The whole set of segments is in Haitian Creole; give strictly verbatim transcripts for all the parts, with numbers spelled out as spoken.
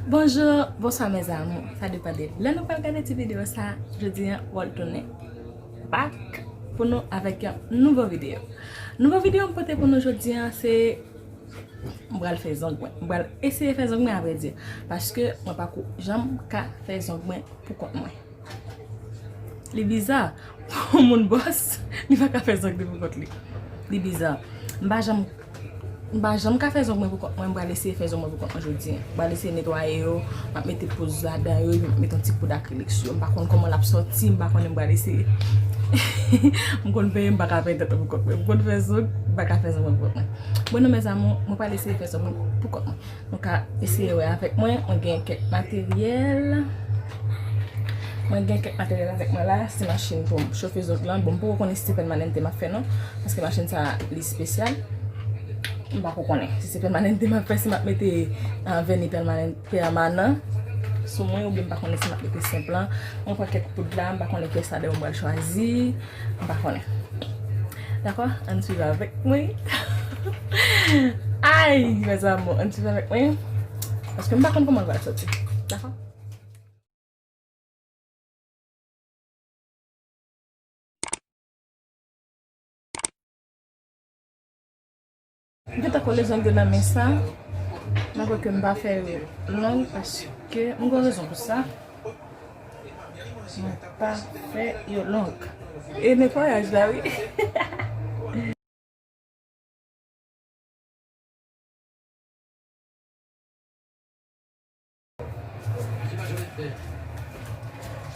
Bonjou, bonswa mes amours. Sa depann de lè nou pral gade ti videyo sa. Jodi a, mwen retounen back pou nou avèk yon nouvo videyo. Nouvo videyo m pote pou nou jodi a, se mwen pral fè zong mwen. Mwen pral eseye fè zong mwen, avrèdi. Paske mwen pako janm ka fè zong mwen pou kont mwen. Li biza pou yon moun bòs, li pa ka fè zong li pou kont li. Li biza. M pa janm, m pa janm ka fè zong mwen pou kont mwen, m pral eseye fè zong mwen pou kont mwen jodi a. M pral eseye netwaye yo, m ap mete poz ladan yo, epi m ap mete yon ti poud akrilik sou yo. M pa konn kòman l ap sòti, m pa konnen, m pral eseye. M konn penyen, m pa ka penyen tèt mwen pou kont mwen. M konn fè zong, m pa ka fè zong mwen pou kont mwen. Bon, non, mes amours, mwen pral eseye fè zong mwen pou kont mwen. Nou ka eseye wè avèk mwen. Mwen gen kèk materyèl. Mwen gen kèk materyèl avèk mwen la. Se machin pou m chofe zong lan. Bon, m poko konnen si se pèmanante m ap fè non. Paske machin sa li espesyal. M pako konnen si se pèmanante m ap fè, si m ap mete, ah, vèni pèmanant, pèmanan sou mwen, oubyen m pa konnen si m ap mete senp lan. Mwen pran kèk poud la, m pa konnen kiyès ladan yo m pral chwazi. M pa konnen. Dakò? Ann swiv avèk mwen. Ay, mes amours, ann swiv avèk mwen. Paske m pa konn kòman l pral sòti. Dakò? M gentan kole zong yo nan men sa. Mwen kwè ke m pa fè yo long paske m gen rezon pou sa. Mwen pa fè yo long. E netwayaj la, wi.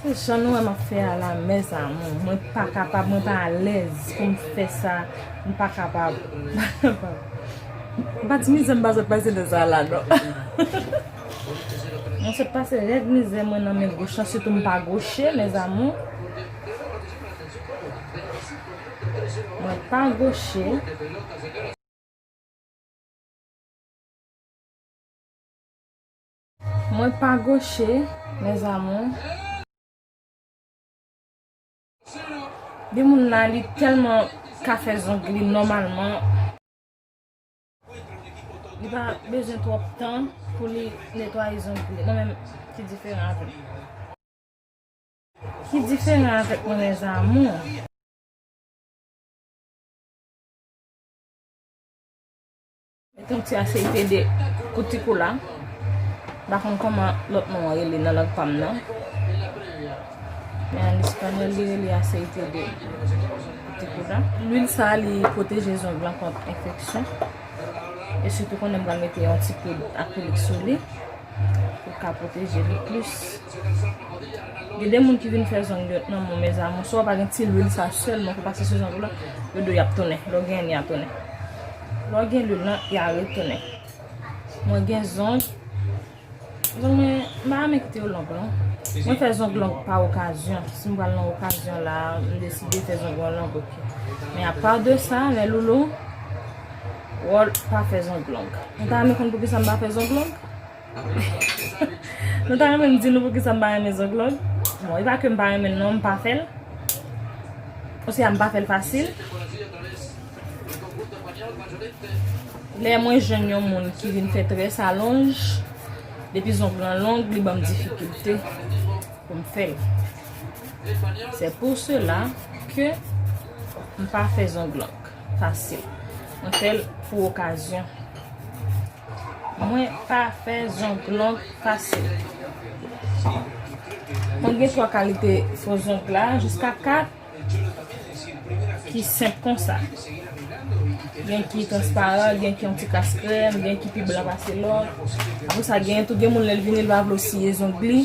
Jan nou wè m ap fè a la, mes amours, mwen pa kapab, mwen pa alèz pou m fè sa, m pa kapab, m pa kapab. M pa di mizè m pa sot pase nan sa la, non. Mwen sot pase rèd mizè mwen nan men goch lan, sitou m pa goche, mes amours. Mwen pa goche. Mwen pa goche, mes amours. Gen moun la, li tèlman ka fè zong li nòmalman. Li pa bezwen twòp tan pou li netwaye zong li. Mwen menm, ki diferan avè m. Ki diferan avèk mwen, mes amours. Mete yon ti aseyte de Cuticola. M pa konn kòman lòt non an rele nan lang pa m nan. Men an espanyòl, li rele aseyte de Cuticola. Lwil sa a, li pwoteje zong lan kont enfeksyon. E sitou konnen m pral mete yon ti poud akrilik sou li. Pou ka pwoteje li plis. Gen de moun ki vin fè zong yo nan mwen, mes amours. Si w pa gen ti lwil sa sèlman pou pase sou zong ou la, yo di w y ap tounen. Lè w genyen, y ap tounen. Lè w gen lwil lan, y a retounen. Mwen gen zong. Zong mwen, m pa renmen kite yo long, non. Mwen fè zong long pa okazyon. Si m pral nan okazyon la, m deside fè zong mwen long, oke. Men apa de sa, men loulou, wòl pa fè zong long. Nou ta renmen konn poukisa m pa fè zong long? Nou ta renmen m di nou poukisa m pa renmen zong long? Bon, e pa ke m pa renmen l non, m pa fè l. Oswa m pa fè l fasil. Lè mwen jwenn yon moun ki vin fè très à longe, depi zong lan long, li ban m difikilte pou m fè l. C'est pour cela que m pa fè zong long fasil. Mwen fè l pou okazyon. Mwen pa fè zong long fasil. Mwen gen twa kalite fo zong la, jiska kat, ki senp konsa. Gen ki transparan, gen ki yon ti kras krèm, gen ki pi blan pase lòt. Apre sa, gen tou, gen moun lè l vini, l pa vle w siye zong li.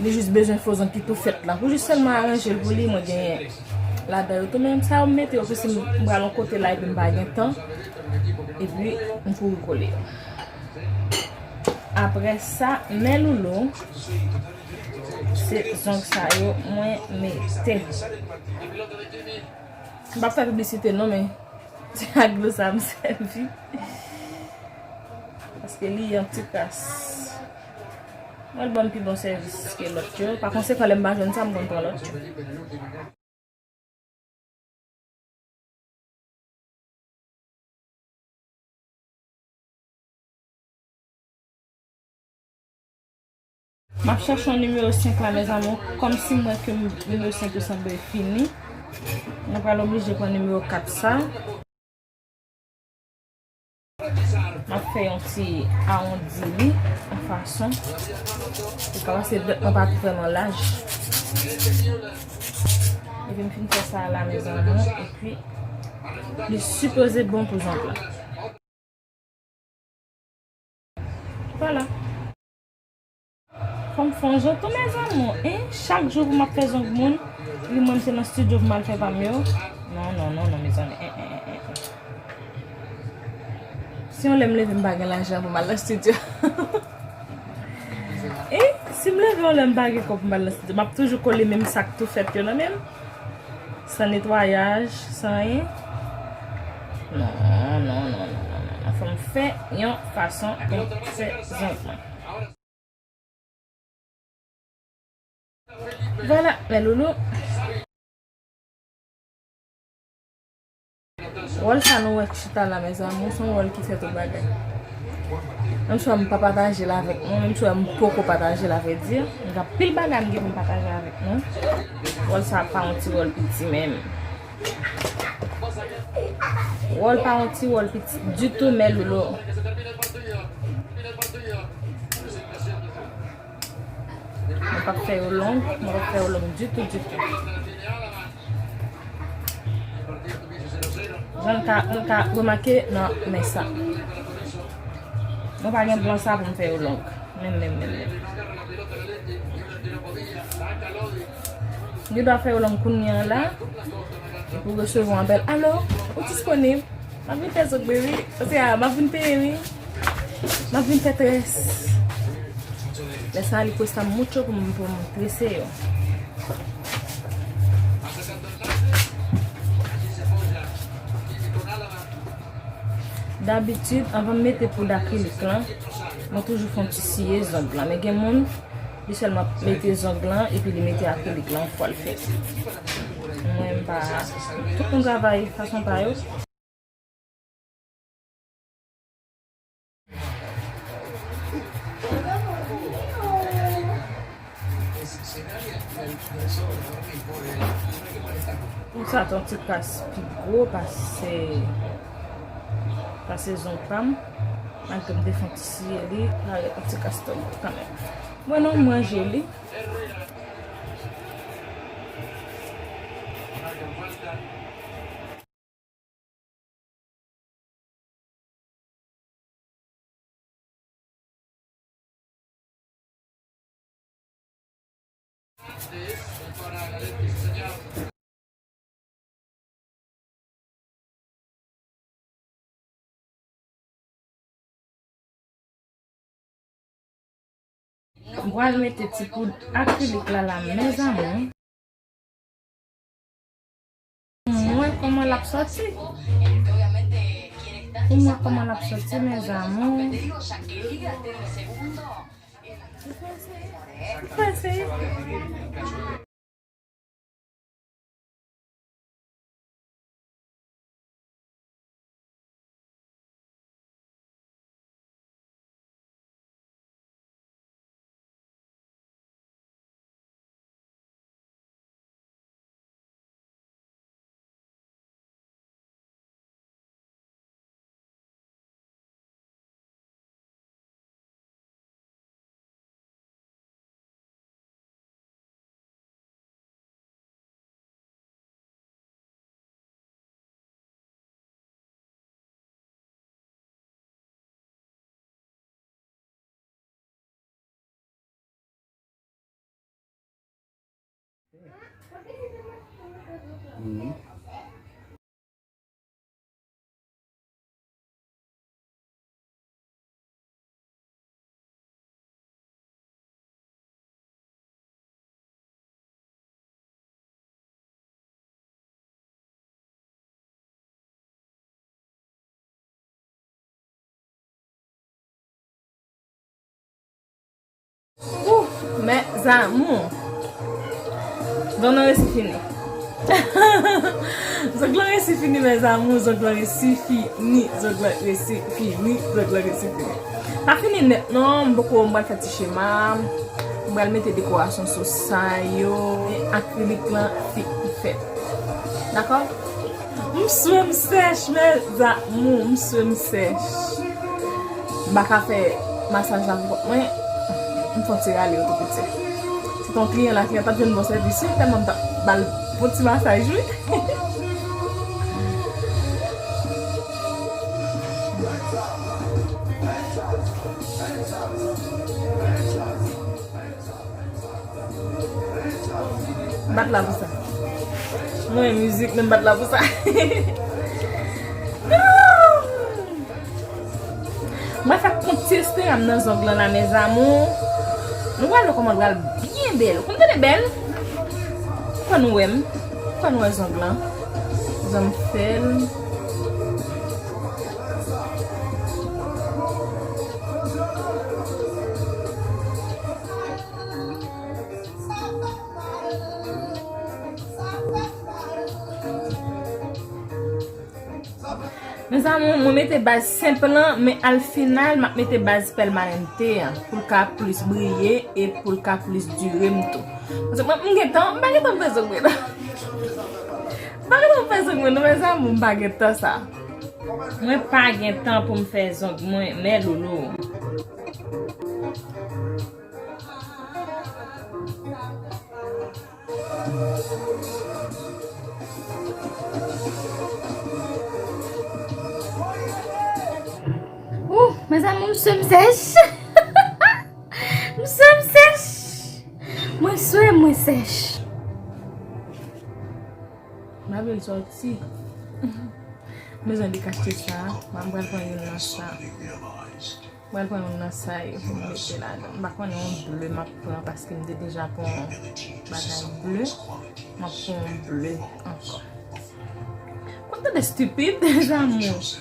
Li jis bezwen fo zong ki tou fèt la. Pou jis sèlman aranje l pou li, mwen genyen ladan yo tou. Men sa yo m mete yo, pou si m pral yon kote la epi m pa gen tan. Epi m kouri kole yo. Apre sa, men loulou, se zong sa yo mwen mete. M p ap fè piblisite non, men se ak dlo sa m sèvi. Paske li yon ti kras. Mwen l ban m pi bon sèvis ke lòt yo. Pa konsekan, lè m pa jwenn sa, m konn pran lòt yo. M ap chèche yon nimewo senk la, mes amours. Kòmsi m wè ke nimewo senk yo sanble fini, mwen pral oblije pran nimewo kat sa. M ap fè yon ti awondi li an fason. Ou ka wè se dwèt mwen pa vrèman laj. Epi m fin fè sa la, mes amours, epi li sipoze bon pou zong lan. Vwala. Fò m fè yon jan tou, mes amours, hein? Chak jou pou m ap fè zong moun, epi mwen, m se nan estidyo pou m al fè pa m yo. Non, non, non, non, mezanmi, hein, hein, hein, hein. Si yon lè m leve m pa gen lajan pou m al nan estidyo. Hein? Si m leve yon lè m pa gen kòb pou m al nan estidyo, m ap toujou kole menm sak tou fèt yo nan men m. San netwayaj, san anyen. Non, non, non, non, non, non. Fò m fè yon fason pou m fè zong mwen. Vwala, mes loulous. Wòl sa nou wè k chita la, mes amours, se yon wòl ki fè tout bagay. Menm si w wè m pa pataje l avèk nou, menm si w wè m poko pataje l, a vrè di, m gen anpil bagay m gen pou m pataje avèk nou. Wòl sa pa yon ti wòl piti menm. Wòl pa yon ti wòl piti ditou, mes loulous. Mwen p ap fè yo long, mwen p ap fè yo long ditou, ditou. Jan n ka, n ka remake nan men sa. Mwen pa gen plan sa pou m fè yo long. Menm, menm, menm, menm. M gen dwa fè yo long kounye a la. Epi w resevwa yon apèl. Alo, ou disponib? M ap vin fè zong, baby. Kote a, m ap vin peye, wi. M ap vin fè très. Lè sa a, li cuesta mucho pou m, pou m trese yo. Dabitid, anvan m mete poud akrilik lan, mwen toujou fè yon ti siye zong lan. Men gen moun, li sèlman mete zong lan, epi li mete akrilik lan yon fwa l fèt. Mwen, m pa, tout moun travay fason pa yo. Pou sa, t yon ti kras pi gwo pase, pase zong pa m. Malgre m te fè yon ti siye li, parèt yon ti kras twò gwo kanmenm. Mwen non, m ranje li. M pral mete ti poud akrilik la la, mes amours. Pou m wè kòman l ap sòti. Pou m wè kòman l ap sòti, mes amours. Prese. Ouh, mes amours. Bon, nou resi fini. Zong lan resi fini, mes amours, zong lan resi fini, zong lan resi fini, zong lan resi fini. Pa fini nèt non, m poko, m pral fè ti chema, m pral mete dekorasyon sou sa yo, men akrilik lan fin fèt. Dakò? M swe m sèch, mes amours, m swe m sèch. M pa ka fè masaj la pou kont mwen, m fè yon ti rale yo tou piti. Se t on kliyan la, kliyan t ap jwenn bon sèvis wi, tèlman m t ap ba l bon ti masaj wi. Bat la pou sa. Mwen mizik, men bat la pou sa. Mwen fè kont ti espere m nan zong lan la, mes amours. Nou pral wè kòman l pral byen bèl. Ou konn tande bèl? Ou konn wè m? Ou konn wè zong lan? Jan m fè l. Mes amours, mwen mete baz senp lan, men al final, m ap mete baz pèlmanente an, pou l ka plis briye e pou l ka plis dire m tou. Paske mwen, m gentan, m pa gentan fè zong mwen non. M pa gentan fè zong mwen non, mes amours, m pa gentan sa. Mwen pa gentan pou m fè zong mwen, men loulou. Ouh, mes amours, m swe m sèch. M swe m sèch. Mwen swe mwen sèch. M ap vin sòti. Mezanmi, kachte sa. M pral pran youn nan sa. Mwen pran youn nan sa yo pou m mete ladan. M pa konnen yon ble m ap pran paske m te deja pran yon bagay ble. M ap pran yon ble ankò. Konn tande stupid, mes amours.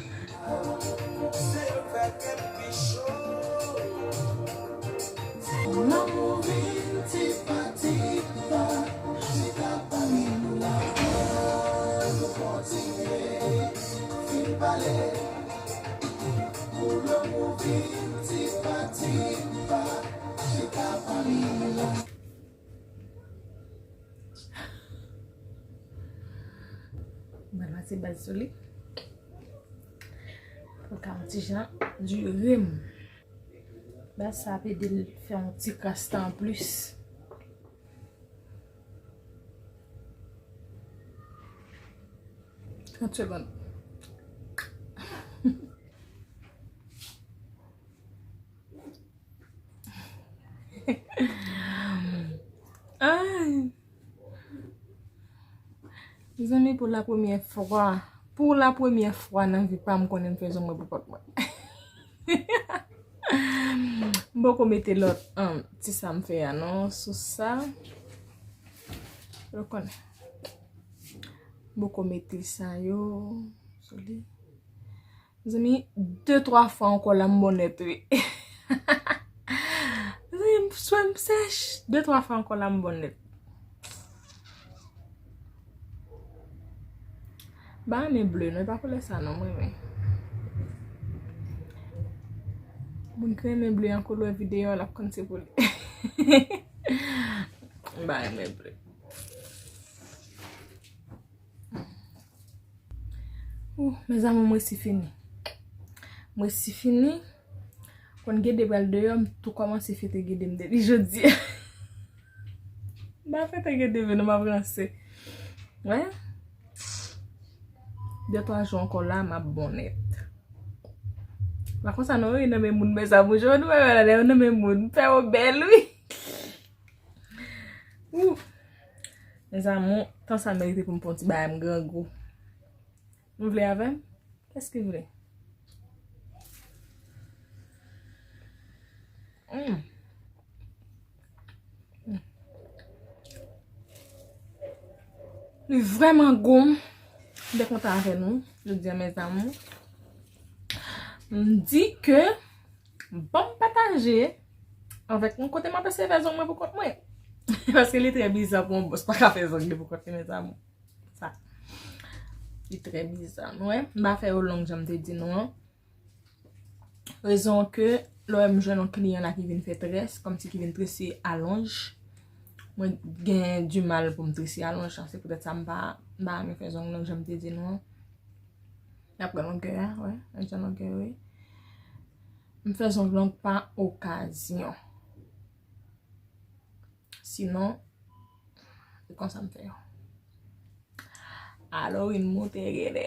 Mwen pase baz sou li. Pou l ka yon ti jan dire m. Baz sa ap ede l fè yon ti kras tan anplis. Trant segonn. Ay. Mezanmi, pou la premyè fwa, pou la premyè fwa nan vi pa m, konnen m fè zong mwen pou kont mwen. M poko mete lòt, um, ti sa m fè a non, sou sa. Ou konnen. M poko mete sa yo sou li. Mezanmi, de twa fwa ankò la m bon nèt wi. Mezanmi, m swe m sèch. De twa fwa ankò la m bon nèt. M pa renmen ble non, e pa koulè sa non m renmen. Moun ki renmen ble an koulè videyo a, l ap konn se pou li. M pa renmen ble. Ouh, mes amours, m resi fini. M resi fini. Konn Gede pral deyò, m tou kòmanse fete Gede m depi jodi a. M pa fete Gede vre non, m ap ranse. Wè? De twa jou ankò la, m ap bon nèt. Pa konsa non, wi, nan men moun, mes amours, jodi a, wè la, nan men moun, m fè yo bèl, wi. Ouh. Mes amours, tan sa merite pou m fè yon ti bagay, m grangou. Nou vle avè m? Kès ki vle? Hmm. Hmm. Li vrèman gou. M byen kontan avè nou jodi a, mes amours. M di ke ban m pataje avèk nou kote m ap eseye fè zong mwen pou kont mwen. Paske li trè biza pou yon bòs pa ka fè zong li pou kont li, mes amours. Li trè biza. Nou wè, m pa fè yo long jan m te di nou an. Rezon ke lè m jwenn yon kliyan la ki vin fè très, kòmsi ki vin trese alonj, mwen gen di mal pou m trese alonj la. Se poutèt sa m pa, m pa renmen fè zong long jan m te di nou an. N ap pran longè a, wè, nan jan longè yo ye. M fè zong long pa okazyon. Sinon, se konsa m fè yo. Halloween moute genlè.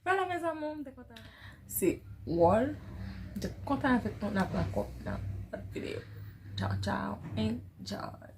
Vwala, mes amours, m te kontan. Se wòl. M te kontan avèk nou, n ap rankont nan lòt videyo. Ciao, ciao. Enjoy.